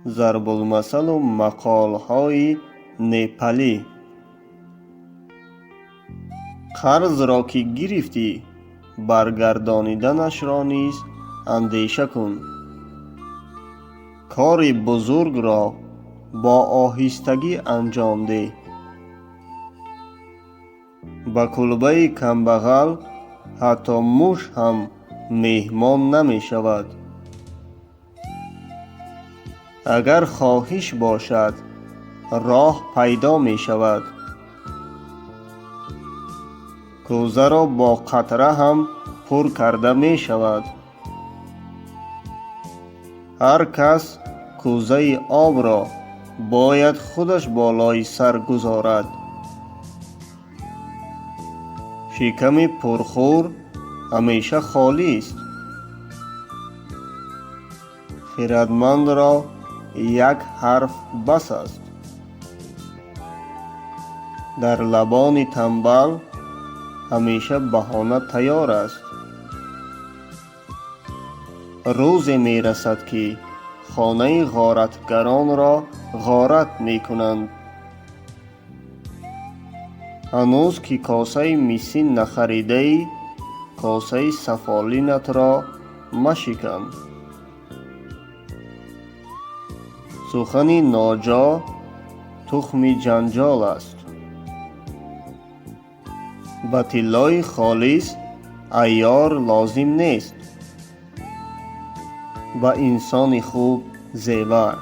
Зарбулмасалу мақолҳои непалӣ. Қарзро ки гирифтӣ, баргардониданашро низ андеша кун. Кори бузургро бо оҳистагӣ анҷом деҳ. Ба кулбаи камбағал ҳатто муш ҳам меҳмон намешавад. Агар хоҳиш бошад, роҳ пайдо мешавад. Кӯзаро бо қатра ҳам пур карда мешавад. Ҳар кас кӯзаи обро бояд худаш болои сар гузорад. Шиками пурхӯр ҳамеша холист. Хирадмандро як ҳарф бас аст. Дар лабони тамбал ҳамеша баҳона тайёр аст. Рӯзе мерасад, ки хонаи ғоратгаронро ғорат мекунанд. Ҳанӯз ки косаи мисин нахаридаӣ, косаи сафолинатро машикан. Сухани ноҷо тухми ҷанҷол аст. Ба тиллои холис айёр лозим нест, ба инсони хуб зевар.